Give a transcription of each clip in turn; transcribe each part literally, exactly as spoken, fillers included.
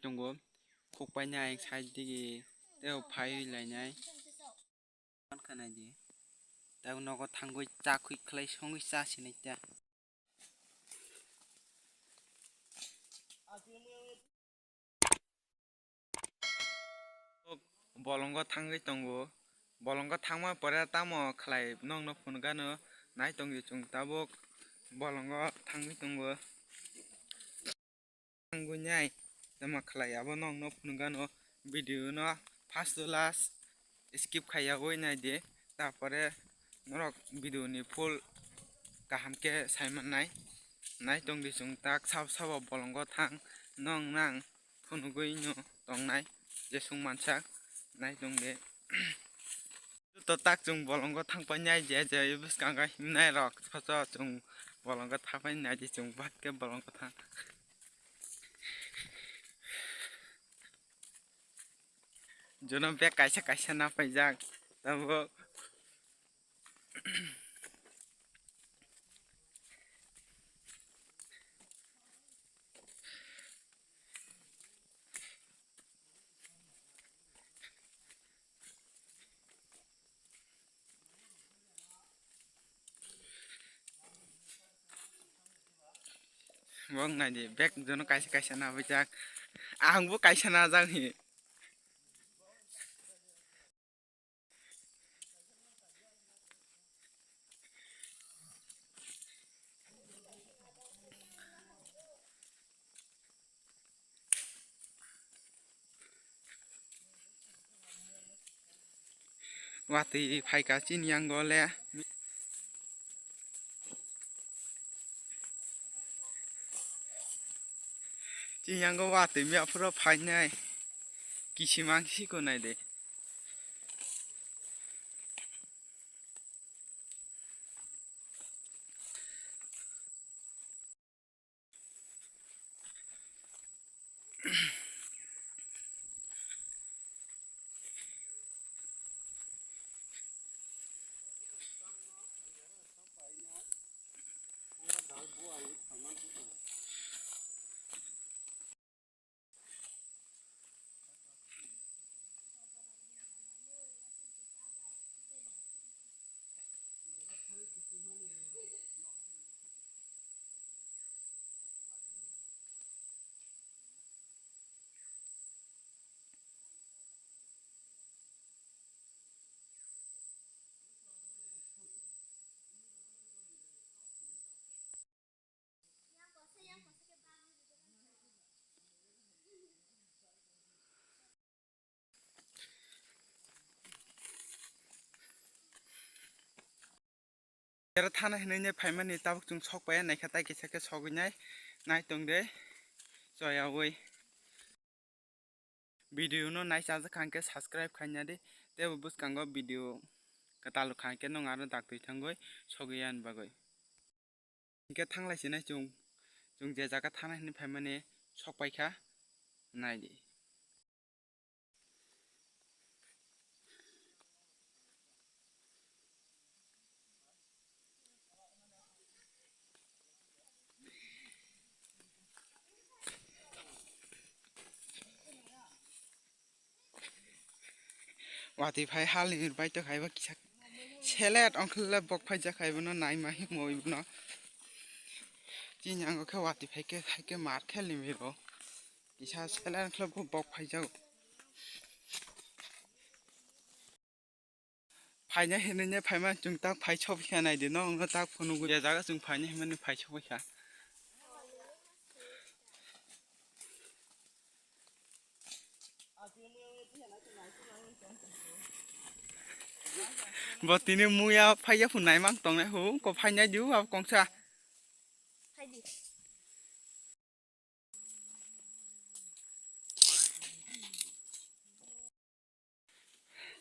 Tongo, khukpai nai side digi tei phaiwi lainai. Mankha naidi. Tei nogo thangwi chakhui khlai songwi cha sinai ta. Bolongo thangwi tongo. Bolongo thangma pore tamo khlai nokno phunukgano nai tongdi chwng tabuk. Bolongo thangwi tongo. Thangwi nai tamo khlai abo nokno phunukgano video no first to last skip khaiyawi naidi. Tapore norok video ni full kaham khe saimannai. Nai tongdi chwng tak sabo sabo bolongo thang nong nang phunugwi no tongnai jeswng mansak nai tongdi. Joto tak chwng bolongo thangpai nai je je bwskango himnai rok soso chwng bolongo thangpai nai je chwng bahai khe bolongo thang. Jono bag kaisa kaisa napaijak tabuk. Bok naidi bag jono kaisa kaisa napaijak. Angbo kaisa najak hi. Watwi phaikha chini yango le. Chini yango watwi miya phuru phainai. Kisimang siko naidi. Era thana hinwi nai phaimani tabuk chwng sok paiya naikha tai kisa khe sogwi nai nai tongde choyawi. Video no nai chajak kha hwnkhe subscribe khaina di tei bo bwskango video kwtal kha hwnkhe nwng aro dak twi thangwi sogwi yani bagwi. Hwnkhe thanglai sinai chwng, chwng je jaga thana hinwi phaimani sok paikha naidi. Watwi phai hal ni bai to khaiba kisa selet ongkhorle bok phaijak khaibo no naima himo ibo no. Chini yango khe watwi phai khe hai khe mar khel ni bo kisa selet ongkhorle bok phaijago. Phaina hinwi ne phaima chwng tak phai sopikha naidi no, wngno tak phunugwi. Je jaga chwng phaina hinmani phai sopikha. Bo tini muya phaiya phunai mang tongnai hu, ko phaina diu abo kongsa.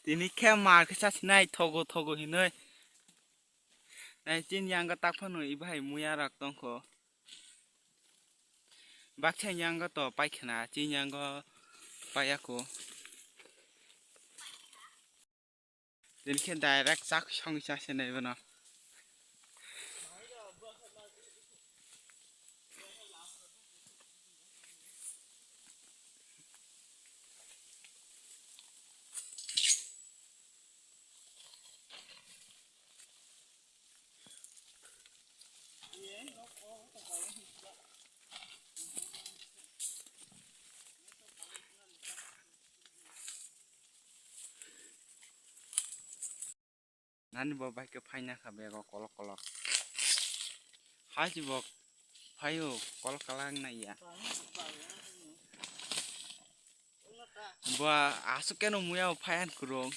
Tini khe mar khe chasinai thogo thogo hinwi. Nai chini yango tak phano ibo hai muya rok tongkho. Baksa yango to paikhana chini yango paiya kho. Tini khe direct chak songwi chasinai bono. Nani bo bike phaina kha bego kolok kolok. Hai si bo phaio kolok kolok naiya. Bo asuk keno muya bo phaian kurung.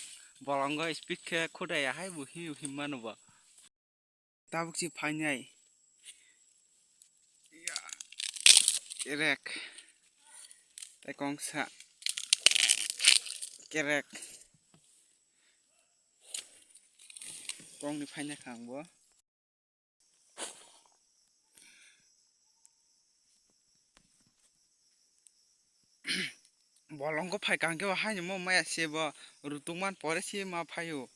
Bolongo speed khe khudai ahai bo hi hi mano bo. Tabuk si phainai. Kerek. Tei kongsa. Kerek. Kongni phaina kha ang bo. Bolongko phai kangkhe bo haino mo maya se bo rutuk man pore se ma phaio.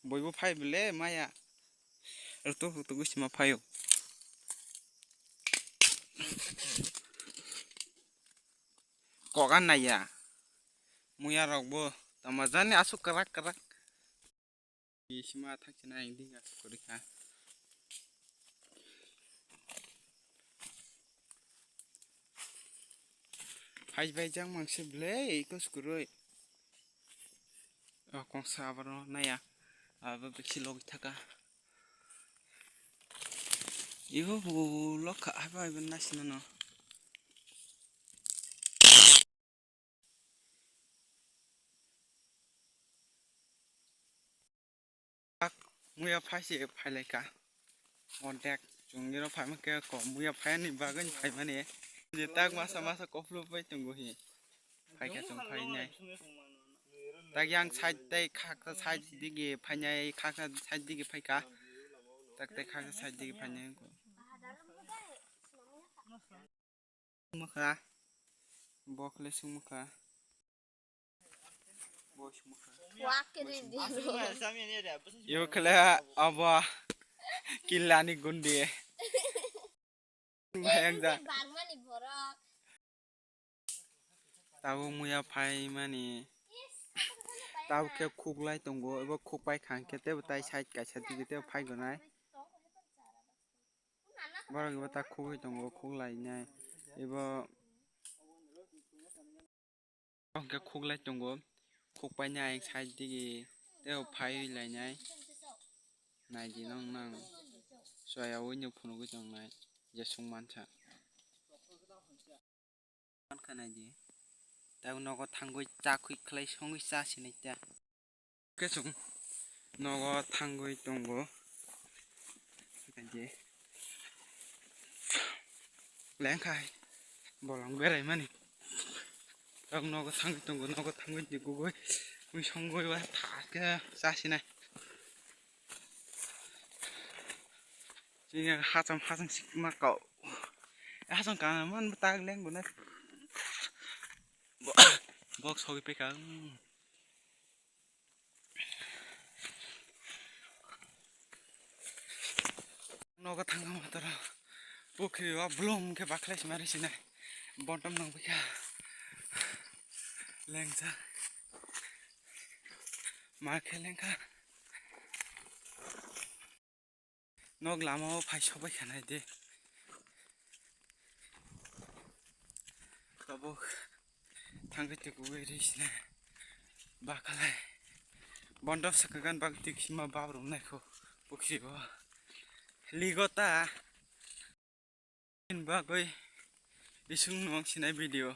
Boibo phai bele maya rutuk rutuk se ma phaio. Kogan naiya. Muya rok bo tama jani asuk kwrak kwrak. Sima thak china ang ding asuk kwrwi kha. Phai bai jang mangse ble iko skurui. O kongsa aboro naya. Abo bisi logi thaka. Ibo bo lokha haba ibo nasina no. Muya phai se phai lai ka. Ordek chwng iro phai ma khe ko muya phai ani bagwi phai mani. Je tak masa masa koplo pai tongo hi. Phai kha chwng phai nai. Tak yang side tei khaksa side digi phai nai, khaksa side digi phai ka. Tak tei khaksa side digi phai nai ko. Sungma kha. Bo khle sungma kha. Bo sungma kha. Yo khle abo killani gundi. Bayang ja. Tabuk muya phai mani. Tabuk khe khuklai tongo. Ebo khuk pai khang khe tebo tai side kaisa digi tebo phai gonai. Borok ebo ta khugwi tongo, khuk lainai. Ebo hwnkhe khuk lai tongo, khuk painai side digi tei phai lainai. Naidi nang nang soya ui no phunugwi tongnai je sung mansa. Mankha naidi. Tei nogo thangwi cha khwi khlai songwi cha sinai ta. Khe chwng nogo thangwi tongo. Naidi. Lengkha hai bolong berai mani. Tei nogo thangwi tongo, nogo thangwi di gugui. Ui songwi ba tha khe cha sinai. Chini hacham hacham sikma kau. Hacham ka man tak leng guna. Bok sogi peka. Nogo thangma toro pukhri o blong khe bakhlai sima risi nai. Bontom nang peka. Lengsa. Ma khe lengkha. Nok lama o phai sobai kha nai de. Tabuk thangwi twi kuwi ri sina bakhalai. Bondo swkang bak twi sima bab rwm nai kho pukhri o. Ligo ta. Bagwi isung nwng sinai video.